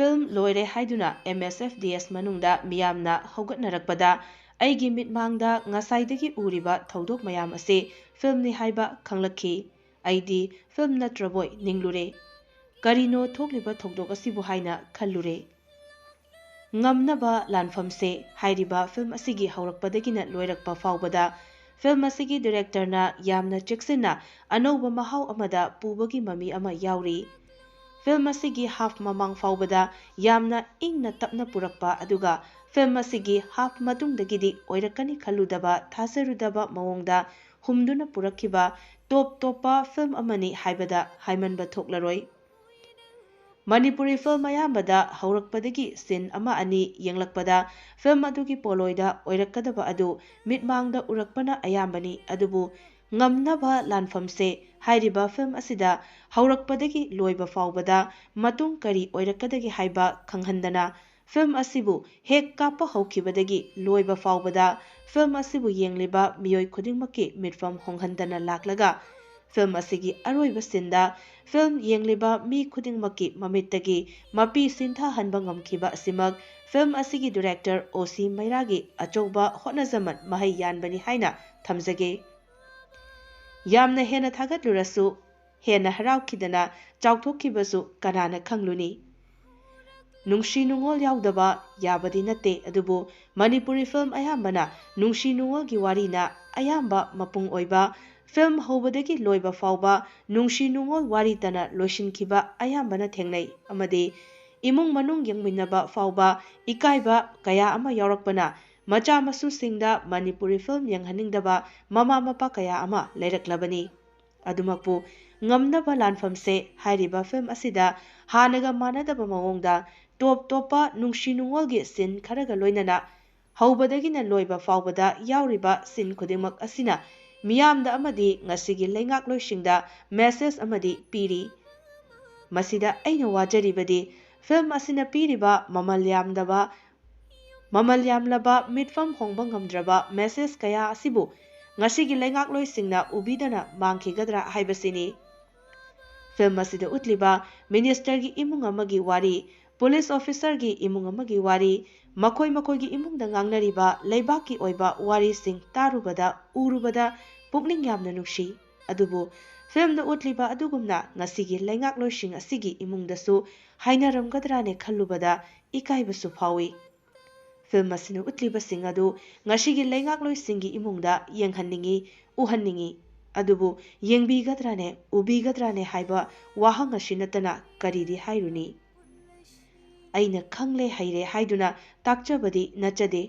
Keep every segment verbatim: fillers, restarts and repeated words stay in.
Film ꯂꯣꯏꯔꯦ ꯍꯥꯏꯗꯨꯅ M S F D S ꯃꯅꯨꯡꯗ ꯃꯤꯌꯥꯝꯅ ꯍꯧꯒꯠꯅꯔꯛꯄꯗ ꯑꯩꯒꯤ ꯃꯤꯠꯃꯥꯡꯗ ꯉꯁꯥꯏꯗꯒꯤ ꯎꯔꯤꯕ ꯊꯧꯗꯣꯛ ꯃꯌꯥꯝ ꯑꯁꯤ ꯐꯤꯜꯝꯅꯤ ꯍꯥꯏꯕ ꯈꯪꯂꯛꯈꯤ꯫ ꯑꯩꯗꯤ ꯐꯤꯜꯝ ꯅꯠꯇ꯭ꯔꯕꯣꯏ ꯅꯤꯡꯂꯨꯔꯦ꯫ ꯀꯔꯤꯅꯣ ꯊꯣꯛꯂꯤꯕ ꯊꯧꯗꯣꯛ ꯑꯁꯤꯕꯨ ꯍꯥꯏꯅ ꯈꯜꯂꯨꯔꯦ꯫ ꯉꯝꯅꯕ ꯂꯥꯟꯐꯝꯁꯦ ꯍꯥꯏꯔꯤꯕ ꯐꯤꯜꯝ ꯑꯁꯤꯒꯤ ꯍꯧꯔꯛꯄꯗꯒꯤꯅ ꯂꯣꯏꯔꯛꯄ ꯐꯥꯎꯕꯗ ꯐꯤꯜꯝ ꯑꯁꯤꯒꯤ ꯗꯤꯔꯦꯛꯇꯔꯅ ꯌꯥꯝꯅ ꯆꯦꯛꯁꯤꯟꯅ ꯑꯅꯧꯕ ꯃꯍꯥꯎ ꯑꯃꯗ ꯄꯨꯕꯒꯤ ꯃꯃꯤ ꯑꯃ ꯌꯥꯎꯔꯤ꯫ ꯐꯤꯜꯝ ꯑꯁꯤꯒꯤ ꯍꯥꯐ ꯃꯃꯥꯡ ꯐꯥꯎꯕꯗ ꯌꯥꯝꯅ ꯏꯪꯅ ꯇꯞꯅ ꯄꯨꯔꯛꯄ, ꯑꯗꯨꯒ ꯐꯤꯜꯝ ꯑꯁꯤꯒꯤ ꯍꯥꯐ ꯃꯇꯨꯡꯗꯒꯤꯗꯤ ꯑꯣꯏꯔꯛꯀꯅꯤ ꯈꯜꯂꯨꯗꯕ, ꯊꯥꯖꯔꯨꯗꯕ ꯃꯑꯣꯡꯗ ꯍꯨꯝꯗꯨꯅ ꯄꯨꯔꯛꯈꯤꯕ ꯇꯣꯞ ꯇꯣꯞꯄ ꯐꯤꯜꯝ ꯑꯃꯅꯤ ꯍꯥꯏꯕꯗ ꯍꯥꯏꯃꯟꯕ ꯊꯣꯛꯂꯔꯣꯏ꯫ ꯃꯅꯤꯄꯨꯔꯤ ꯐꯤꯜꯝ ꯑꯌꯥꯝꯕꯗ ꯍꯧꯔꯛꯄꯗꯒꯤ ꯁꯤꯟ ꯑꯃ ꯑꯅꯤ ꯌꯦꯡꯂꯛꯄꯗ ꯐꯤꯜꯝ ꯑꯗꯨꯒꯤ ꯄꯣꯠꯂꯣꯏꯗ ꯑꯣꯏꯔꯛꯀꯗꯕ ꯑꯗꯨ ꯃꯤꯠꯃꯥꯡꯗ ꯎꯔꯛꯄꯅ ꯑꯌꯥꯝꯕꯅꯤ꯫ ꯑꯗꯨꯕꯨ ꯉꯝꯅꯕ ꯂꯥꯟꯐꯝꯁꯦ ꯍꯥꯏꯔꯤꯕ ꯐꯤꯜꯝ ꯑꯁꯤꯗ ꯍꯧꯔꯛꯄꯗꯒꯤ ꯂꯣꯏꯕ ꯐꯥꯎꯕꯗ ꯃꯇꯨꯡ ꯀꯔꯤ ꯑꯣꯏꯔꯛꯀꯗꯒꯦ ꯍꯥꯏꯕ ꯈꯪꯍꯟꯗꯅ, ꯐꯤꯜꯝ ꯑꯁꯤꯕꯨ ꯍꯦꯛ ꯀꯥꯞꯄ ꯍꯧꯈꯤꯕꯗꯒꯤ ꯂꯣꯏꯕ ꯐꯥꯎꯕꯗ ꯐꯤꯜꯝ ꯑꯁꯤꯕꯨ ꯌꯦꯡꯂꯤꯕ ꯃꯤꯑꯣꯏ ꯈꯨꯗꯤꯡꯃꯛꯀꯤ ꯃꯤꯠꯐꯝ ꯍꯣꯡꯍꯟꯗꯅ ꯂꯥꯛꯂꯒ, ꯐꯤꯜꯝ ꯑꯁꯤꯒꯤ ꯑꯔꯣꯏꯕ ꯁꯤꯟꯗ ꯐꯤꯜꯝ ꯌꯦꯡꯂꯤꯕ ꯃꯤ ꯈꯨꯗꯤꯡꯃꯛꯀꯤ ꯃꯃꯤꯠꯇꯒꯤ ꯃꯄꯤ ꯁꯤꯟꯊꯍꯟꯕ ꯉꯝꯈꯤꯕ ꯑꯁꯤꯃꯛ ꯐꯤꯜꯝ ꯑꯁꯤꯒꯤ ꯗꯤꯔꯦꯛꯇꯔ O C ꯃꯩꯔꯥꯒꯤ ꯑꯆꯧꯕ ꯍꯣꯠꯅꯖꯃꯟ ꯃꯍꯩ ꯌꯥꯟꯕꯅꯤ ꯍꯥꯏꯅ ꯊꯝꯖꯒꯦ꯫ ꯌꯥꯝꯅ ꯍꯦꯟꯅ ꯊꯥꯒꯠꯂꯨꯔꯁꯨ, ꯍꯦꯟꯅ ꯍꯔꯥꯎꯈꯤꯗꯅ ꯆꯥꯎꯊꯣꯛꯈꯤꯕꯁꯨ ꯀꯅꯥꯅ ꯈꯪꯂꯨꯅꯤ? ꯅꯨꯡꯁꯤ ꯅꯨꯡꯉꯣꯜ ꯌꯥꯎꯗꯕ ꯌꯥꯕꯗꯤ ꯅꯠꯇꯦ, ꯑꯗꯨꯕꯨ ꯃꯅꯤꯄꯨꯔꯤ ꯐꯤꯜꯝ ꯑꯌꯥꯝꯕꯅ ꯅꯨꯡꯁꯤ ꯅꯨꯡꯉꯣꯜꯒꯤ ꯋꯥꯔꯤꯅ ꯑꯌꯥꯝꯕ ꯃꯄꯨꯡ ꯑꯣꯏꯕ, ꯐꯤꯜꯝ ꯍꯧꯕꯗꯒꯤ ꯂꯣꯏꯕ ꯐꯥꯎꯕ ꯅꯨꯡꯁꯤ ꯅꯨꯡꯉꯣꯜ ꯋꯥꯔꯤꯇꯅ ꯂꯣꯏꯁꯤꯟꯈꯤꯕ ꯑꯌꯥꯝꯕꯅ ꯊꯦꯡꯅꯩ꯫ ꯑꯃꯗꯤ ꯏꯃꯨꯡ ꯃꯅꯨꯡ ꯌꯦꯡꯃꯤꯟꯅꯕ ꯐꯥꯎꯕ ꯏꯀꯥꯏꯕ ꯀꯌꯥ ꯑꯃ ꯌꯥꯎꯔꯛꯄꯅ ꯃꯆꯥ ꯃꯁꯨꯁꯤꯡꯗ ꯃꯅꯤꯄꯨꯔꯤ ꯐꯤꯜꯝ ꯌꯦꯡꯍꯟꯅꯤꯡꯗꯕ ꯃꯃꯥ ꯃꯄꯥ ꯀꯌꯥ ꯑꯃ ꯂꯩꯔꯛꯂꯕꯅꯤ꯫ ꯑꯗꯨꯃꯛꯄꯨ ꯉꯝꯅꯕ ꯂꯥꯟꯐꯝꯁꯦ ꯍꯥꯏꯔꯤꯕ ꯐꯤꯜꯝ ꯑꯁꯤꯗ ꯍꯥꯟꯅꯒ ꯃꯥꯟꯅꯗꯕ ꯃꯑꯣꯡꯗ ꯇꯣꯞ ꯇꯣꯞꯄ ꯅꯨꯡꯁꯤ ꯅꯨꯡꯉꯣꯜꯒꯤ ꯁꯤꯟ ꯈꯔꯒ ꯂꯣꯏꯅꯅ ꯍꯧꯕꯗꯒꯤꯅ ꯂꯣꯏꯕ ꯐꯥꯎꯕꯗ ꯌꯥꯎꯔꯤꯕ ꯁꯤꯟ ꯈꯨꯗꯤꯡꯃꯛ ꯑꯁꯤꯅ ꯃꯤꯌꯥꯝꯗ ꯑꯃꯗꯤ ꯉꯁꯤꯒꯤ ꯂꯩꯉꯥꯛꯂꯣꯏꯁꯤꯡꯗ ꯃꯦꯁꯦꯖ ꯑꯃꯗꯤ ꯄꯤꯔꯤ꯫ ꯃꯁꯤꯗ ꯑꯩꯅ ꯋꯥꯖꯔꯤꯕꯗꯤ ꯐꯤꯜꯝ ꯑꯁꯤꯅ ꯄꯤꯔꯤꯕ ꯃꯃꯜ ꯌꯥꯝꯗꯕ, ꯃꯃꯜ ꯌꯥꯝꯂꯕ ꯃꯤꯠꯐꯝ ꯍꯣꯡꯕ ꯉꯝꯗ꯭ꯔꯕ ꯃꯦꯁꯦꯖ ꯀꯌꯥ ꯑꯁꯤꯕꯨ ꯉꯁꯤꯒꯤ ꯂꯩꯉꯥꯛꯂꯣꯏꯁꯤꯡꯅ ꯎꯕꯤꯗꯅ ꯃꯥꯡꯈꯤꯒꯗ꯭ꯔꯥ ꯍꯥꯏꯕꯁꯤꯅꯤ꯫ ꯐꯤꯜꯝ ꯑꯁꯤꯗ ꯎꯠꯂꯤꯕ ꯃꯤꯅꯤꯁꯇꯔꯒꯤ ꯏꯃꯨꯡ ꯑꯃꯒꯤ ꯋꯥꯔꯤ, ꯄꯨꯂꯤꯁ ꯑꯣꯐꯤꯁꯔꯒꯤ ꯏꯃꯨꯡ ꯑꯃꯒꯤ ꯋꯥꯔꯤ, ꯃꯈꯣꯏ ꯃꯈꯣꯏꯒꯤ ꯏꯃꯨꯡꯗ ꯉꯥꯡꯅꯔꯤꯕ ꯂꯩꯕꯥꯛꯀꯤ ꯑꯣꯏꯕ ꯋꯥꯔꯤꯁꯤꯡ ꯇꯥꯔꯨꯕꯗ, ꯎꯔꯨꯕꯗ ꯄꯨꯛꯅꯤꯡ ꯌꯥꯝꯅ ꯅꯨꯡꯁꯤ꯫ ꯑꯗꯨꯕꯨ ꯐꯤꯜꯝꯗ ꯎꯠꯂꯤꯕ ꯑꯗꯨꯒꯨꯝꯅ ꯉꯁꯤꯒꯤ ꯂꯩꯉꯥꯛꯂꯣꯏꯁꯤꯡ ꯑꯁꯤꯒꯤ ꯏꯃꯨꯡꯗꯁꯨ ꯍꯥꯏꯅꯔꯝꯒꯗ꯭ꯔꯥꯅꯦ ꯈꯜꯂꯨꯕꯗ ꯏꯀꯥꯏꯕꯁꯨ ꯐꯥꯎꯏ꯫ ꯐꯤꯜꯝ ꯑꯁꯤꯅ ꯎꯠꯂꯤꯕꯁꯤꯡ ꯑꯗꯨ ꯉꯁꯤꯒꯤ ꯂꯩꯉꯥꯛꯂꯣꯏꯁꯤꯡꯒꯤ ꯏꯃꯨꯡꯗ ꯌꯦꯡꯍꯟꯅꯤꯡꯏ, ꯎꯍꯟꯅꯤꯡꯏ꯫ ꯑꯗꯨꯕꯨ ꯌꯦꯡꯕꯤꯒꯗ꯭ꯔꯥꯅꯦ, ꯎꯕꯤꯒꯗ꯭ꯔꯥꯅꯦ ꯍꯥꯏꯕ ꯋꯥꯍꯪ ꯑꯁꯤ ꯅꯠꯇꯅ ꯀꯔꯤꯗꯤ ꯍꯥꯏꯔꯨꯅꯤ? ꯑꯩꯅ ꯈꯪꯂꯦ ꯍꯩꯔꯦ ꯍꯥꯏꯗꯨꯅ ꯇꯥꯛꯆꯕꯗꯤ ꯅꯠꯆꯗꯦ꯫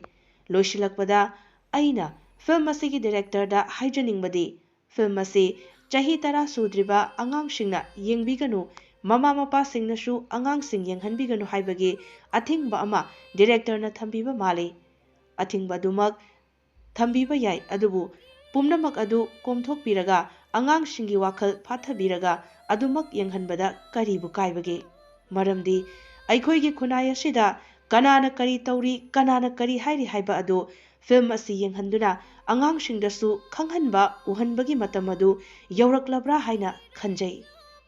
ꯂꯣꯏꯁꯤꯜꯂꯛꯄꯗ ꯑꯩꯅ ꯐꯤꯜꯝ ꯑꯁꯤꯒꯤ ꯗꯤꯔꯦꯛꯇꯔꯗ ꯍꯥꯏꯖꯅꯤꯡꯕꯗꯤ, ꯐꯤꯜꯝ ꯑꯁꯤ ꯆꯍꯤ ꯇꯔꯥ ꯁꯨꯗ꯭ꯔꯤꯕ ꯑꯉꯥꯡꯁꯤꯡꯅ ꯌꯦꯡꯕꯤꯒꯅꯨ, ꯃꯃꯥ ꯃꯄꯥꯁꯤꯡꯅꯁꯨ ꯑꯉꯥꯡꯁꯤꯡ ꯌꯦꯡꯍꯟꯕꯤꯒꯅꯨ ꯍꯥꯏꯕꯒꯤ ꯑꯊꯤꯡꯕ ꯑꯃ ꯗꯤꯔꯦꯛꯇꯔꯅ ꯊꯝꯕꯤꯕ ꯃꯥꯜꯂꯤ꯫ ꯑꯊꯤꯡꯕ ꯑꯗꯨꯃꯛ ꯊꯝꯕꯤꯕ ꯌꯥꯏ, ꯑꯗꯨꯕꯨ ꯄꯨꯝꯅꯃꯛ ꯑꯗꯨ ꯀꯣꯝꯊꯣꯛꯄꯤꯔꯒ, ꯑꯉꯥꯡꯁꯤꯡꯒꯤ ꯋꯥꯈꯜ ꯐꯥꯊꯕꯤꯔꯒ ꯑꯗꯨꯃꯛ ꯌꯦꯡꯍꯟꯕꯗ ꯀꯔꯤꯕꯨ ꯀꯥꯏꯕꯒꯦ? ꯃꯔꯝꯗꯤ ꯑꯩꯈꯣꯏꯒꯤ ꯈꯨꯟꯅꯥꯏ ꯑꯁꯤꯗ ꯀꯅꯥꯅ ꯀꯔꯤ ꯇꯧꯔꯤ, ꯀꯅꯥꯅ ꯀꯔꯤ ꯍꯥꯏꯔꯤ ꯍꯥꯏꯕ ꯑꯗꯨ ꯐꯤꯜꯝ ꯑꯁꯤ ꯌꯦꯡꯍꯟꯗꯨꯅ ꯑꯉꯥꯡꯁꯤꯡꯗꯁꯨ ꯈꯪꯍꯟꯕ, ꯎꯍꯟꯕꯒꯤ ꯃꯇꯝ ꯑꯗꯨ ꯌꯧꯔꯛꯂꯕ꯭ꯔꯥ ꯍꯥꯏꯅ ꯈꯟꯖꯩ꯫